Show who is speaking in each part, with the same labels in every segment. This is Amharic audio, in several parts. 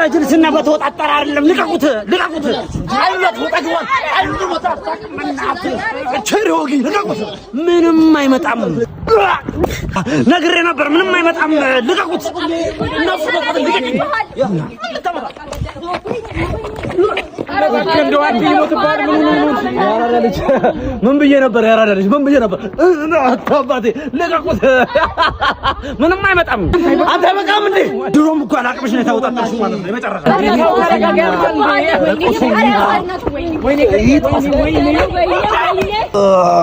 Speaker 1: ኧረ ጅልስና በተወጣጠረ አይደለም። ልቀቁት፣ ልቀቁት። ቸሪ ወጊ ልቀቁት። ምንም አይመጣም። ነግሬ ነበር። ምንም አይመጣም። ልቀቁት። እነሱ ልቀቁኝ። ምን ብዬ ነበር? ያራዳ ልጅ ምን ብዬ ነበር? አባቴ ልቀቁት። ምንም አይመጣም። አንተ አይበቃም እንዴ? ድሮም እኮ አላቅምሽ ነው የተወጣጠርሽው ማለት ነው። የመጨረሻ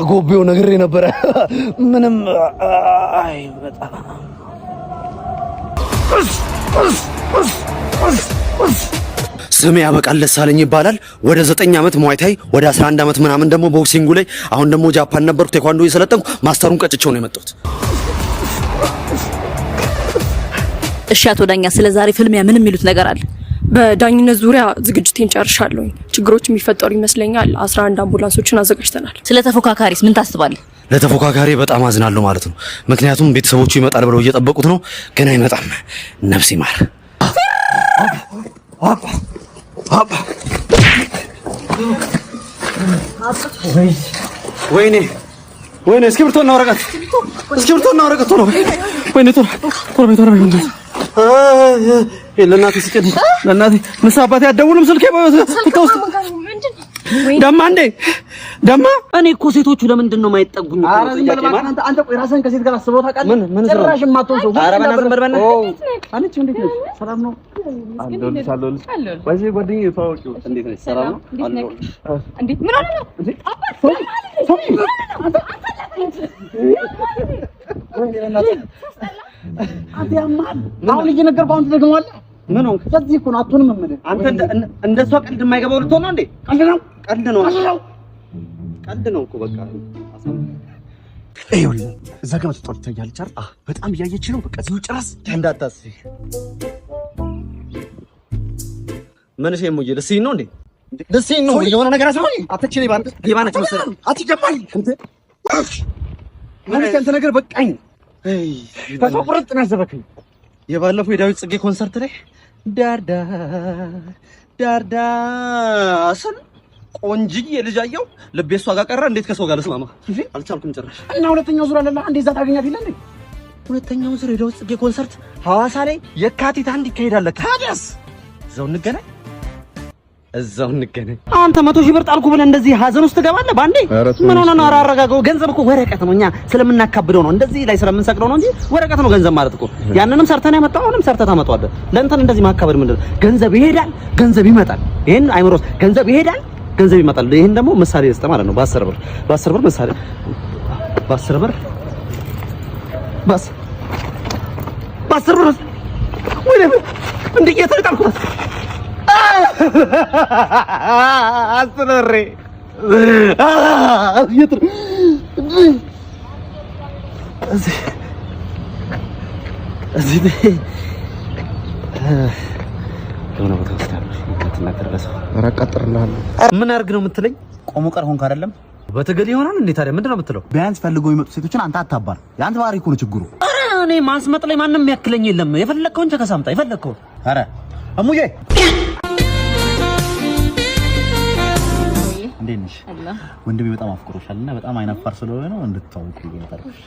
Speaker 1: ጎቤው ነግሬ ነበረ። ምንም አይመጣም።
Speaker 2: ስሜ ያበቃል ደሳለኝ ይባላል። ወደ 9 ዓመት Muay Thai፣ ወደ 11 ዓመት ምናምን ደግሞ boxing ኡ ላይ፣ አሁን ደግሞ ጃፓን ነበርኩ ቴኳንዶ እየሰለጠንኩ master ኡን ቀጭቼው ነው የመጣሁት።
Speaker 3: እሺ አቶ ዳኛ፣ ስለ ዛሬ ፍልሚያ ምን የሚሉት ነገር አለ?
Speaker 4: በዳኝነት ዙሪያ ዝግጅቴን ጨርሻለሁኝ። ችግሮች የሚፈጠሩ ይመስለኛል። 11 አምቡላንሶችን አዘጋጅተናል።
Speaker 3: ስለ ተፎካካሪስ ምን ታስባለህ?
Speaker 2: ለተፎካካሪ በጣም አዝናለሁ ማለት ነው። ምክንያቱም ቤተሰቦቹ ይመጣል ብለው እየጠበቁት ነው፣ ግን አይመጣም። ነፍስ ይማር። ወይኔ ወይኔ! እስክሪብቶና ወረቀት፣ እስክሪብቶና ወረቀት ቶሎ! ወይኔ ቶሎ ቶሎ ቶሎ! ለእናቴ ስጭን፣ ለእናቴ ምሳ አባቴ አትደውልም። ስልኬ ውስጥ ደማ እንዴ ደማ።
Speaker 1: እኔ እኮ ሴቶቹ ለምንድን ነው የማይጠጉኝ?
Speaker 5: አንተ ቆይ ራስህን ከሴት ጋር አስበው ታውቃለህ?
Speaker 1: ምን
Speaker 5: ጭራሽ የማትሆን ሰው።
Speaker 1: ኧረ በእናትህ ዝም በል በእናትህ።
Speaker 5: አንቺ እንዴት ነሽ? ሰላም ነው?
Speaker 6: አለሁልሽ አለሁልሽ። በዚህ ጓደኛዬ ተዋወቂው።
Speaker 1: እንዴት ነሽ? ሰላም ነው? አለሁልሽ።
Speaker 4: እንዴት ምን ሆነ ነው?
Speaker 5: አንተ ያማል። አሁን እየነገርኩህ አሁን ትደግመዋለህ።
Speaker 1: ምን ሆንክ?
Speaker 5: ለዚህ እኮ ነው አትሆንም የምልህ።
Speaker 1: አንተ እንደሷ ቀልድ የማይገባው ልትሆን ነው እንዴ?
Speaker 5: ቀልድ ነው፣
Speaker 1: ቀልድ ነው፣
Speaker 5: ቀልድ ነው፣
Speaker 1: ቀልድ ነው እኮ በቃ።
Speaker 5: ይኸውልህ እዛ ጋር መጠጧ ትታያለች አይደል? በጣም እያየች ነው። በቃ እዚሁ ጨረስ
Speaker 1: እንዳታስቢ። ምን እሺ፣ እሙዬ ልስይኝ ነው እንዴ? ልስይኝ ነው
Speaker 5: የሆነ ነገር አስበው።
Speaker 1: አትችሊ ባንተ ሌባ ነች መሰለኝ።
Speaker 5: አትገባኝ እንዴ? ምን አንተ ነገር በቃኝ። ተስፋ ቁርጥ ነው ያዘበከኝ።
Speaker 1: የባለፈው የዳዊት ጽጌ ኮንሰርት ላይ ዳርዳ ዳርዳ ስል ቆንጅዬ ልጅ አየሁ። ልቤ እሷ ጋር ቀረ። እንዴት ከሰው ጋር ልስማማ አልቻልኩም ጭራሽ።
Speaker 5: እና ሁለተኛው ዙር አለላ እንዴ? እዛ ታገኛት የለ እንዴ?
Speaker 1: ሁለተኛው ዙር የዳዊት ጽጌ ኮንሰርት ሐዋሳ ላይ የካቲት 1 ይካሄዳል። ታዲያስ እዛው እንገናኝ፣ እዛው እንገናኝ። አንተ 100,000 ብር ጣልኩ ብለህ እንደዚህ ሀዘን ውስጥ ትገባለህ ባንዴ? ምን ሆነህ ነው? ኧረ አረጋጋው። ገንዘብ እኮ ወረቀት ነው። እኛ ስለምናካብደው ነው እንደዚህ ላይ ስለምንሰቅለው ነው እንጂ ወረቀት ነው ገንዘብ ማለት እኮ። ያንንም ሰርተህ ነው ያመጣኸው፣ አሁንም ሰርተህ ታመጣዋለህ። ለእንትን እንደዚህ ማካበድ ምንድን ነው? ገንዘብ ይሄዳል፣ ገንዘብ ይመጣል። ይሄን አይምሮስ ገንዘብ ይሄዳል፣ ገንዘብ ይመጣል። ይሄን ደግሞ ምሳሌ ልስጥህ ማለት ነው። በ10 ብር በ10 ብር ምሳሌ በ10 ብር በ10 ብር ወይኔ እንደ እየተጣልኩት 10 ብር እዚህ የሆነ ቦታ ወስዳለሁ። እንዳትናገር ለሰው።
Speaker 6: ኧረ አቃጥርልሃለሁ።
Speaker 1: ምን አድርግ ነው የምትለኝ?
Speaker 5: ቆሞ ቀር ሆንክ አይደለም?
Speaker 1: በትግል ይሆናል እንዴ ታዲያ? ምንድን ነው የምትለው?
Speaker 5: ቢያንስ ፈልገው የሚመጡ ሴቶችን አንተ አታባር። የአንተ ባህሪ እኮ ነው ችግሩ።
Speaker 1: ኧረ እኔ ማስመጥ ላይ ማንም የሚያክለኝ የለም። የፈለግከውን ቸከስ አምጣ፣ የፈለግከውን።
Speaker 5: ኧረ እሙዬ እንዴት ነሽ? ወንድሜ በጣም አፍቅሮሻል እና በጣም አይናፋር ስለሆነ ነው እንድትተዋወቁ ይጠራሽ።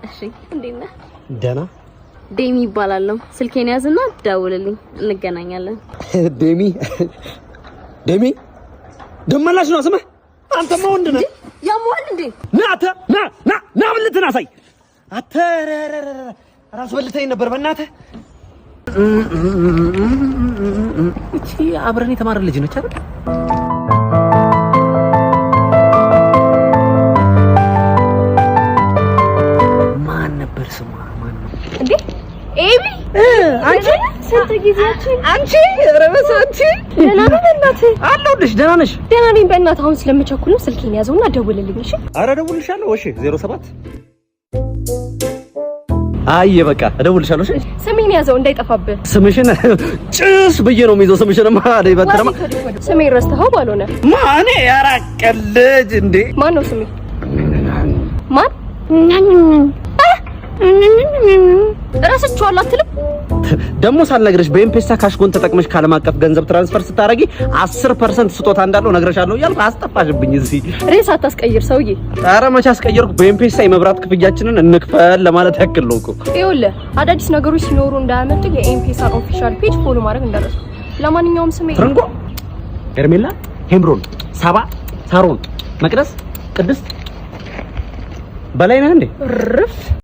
Speaker 7: እሺ እንዴት ነህ?
Speaker 1: ደህና።
Speaker 7: ዴሚ ይባላለሁ። ስልኬን ያዝና ደውልልኝ፣ እንገናኛለን።
Speaker 1: ዴሚ ዴሚ ደመላሽ ነው ስምህ? አንተማ ወንድ ነህ።
Speaker 7: ያመዋል እንዴ?
Speaker 1: ና አንተ ና ና ና ብልትህን አሳይ። አንተ ራስ በልተኝ ነበር በእናትህ። እቺ አብረን የተማረ ልጅ ነች አይደል? ማን ነበር ስሟ? ማን ነው
Speaker 7: እንዴ? ኤቢ
Speaker 1: አንቺ
Speaker 7: ስንት ጊዜያችን።
Speaker 1: አንቺ ኧረ በስመ አብ አንቺ
Speaker 7: ደህና ነህ? በእናትህ
Speaker 1: አለሁልሽ። ደህና ነሽ?
Speaker 7: ደህና ነኝ። በእናትህ አሁን ስለምቸኩል ነው ስልኬን ያዘውና ደውልልኝ። እሺ?
Speaker 1: ኧረ እደውልልሻለሁ። እሺ 07 አይ በቃ እደውልልሻለሁ። እሺ
Speaker 7: ስሜን ያዘው እንዳይጠፋብህ።
Speaker 1: ስምሽን ጭስ ብዬ ነው የሚይዘው። ስምሽንማ እኔ በትረማ
Speaker 7: ስሜን ረስተኸው ባልሆነ።
Speaker 1: ማን ያራቀ ልጅ እንዴ?
Speaker 7: ማን ነው ስሜ? ማን? ረስቼዋለሁ አትልም?
Speaker 1: ደግሞ ሳልነግርሽ በኤምፔሳ ካሽጎን ተጠቅመሽ ከዓለም አቀፍ ገንዘብ transfer ስታረጊ 10% ስጦታ እንዳለው ነግረሻለሁ እያልኩ አስጠፋሽብኝ እዚህ።
Speaker 7: ርዕስ አታስቀይር ሰውዬ።
Speaker 1: ኧረ መቼ አስቀየርኩ? በኤምፔሳ የመብራት ክፍያችንን እንክፈል ለማለት ያክል ነው እኮ።
Speaker 7: ይኸውልህ፣ አዳዲስ ነገሮች ሲኖሩ እንዳያመልጡ የኤምፔሳን official page follow ማድረግ እንዳትረሱ። ለማንኛውም ስሜ
Speaker 1: ትርንጎ፣ ሄርሜላ፣ ሄምሮን፣ ሳባ፣ ሳሮን፣ መቅደስ፣ ቅድስት በላይ ነህ እንዴ?
Speaker 7: ርፍ።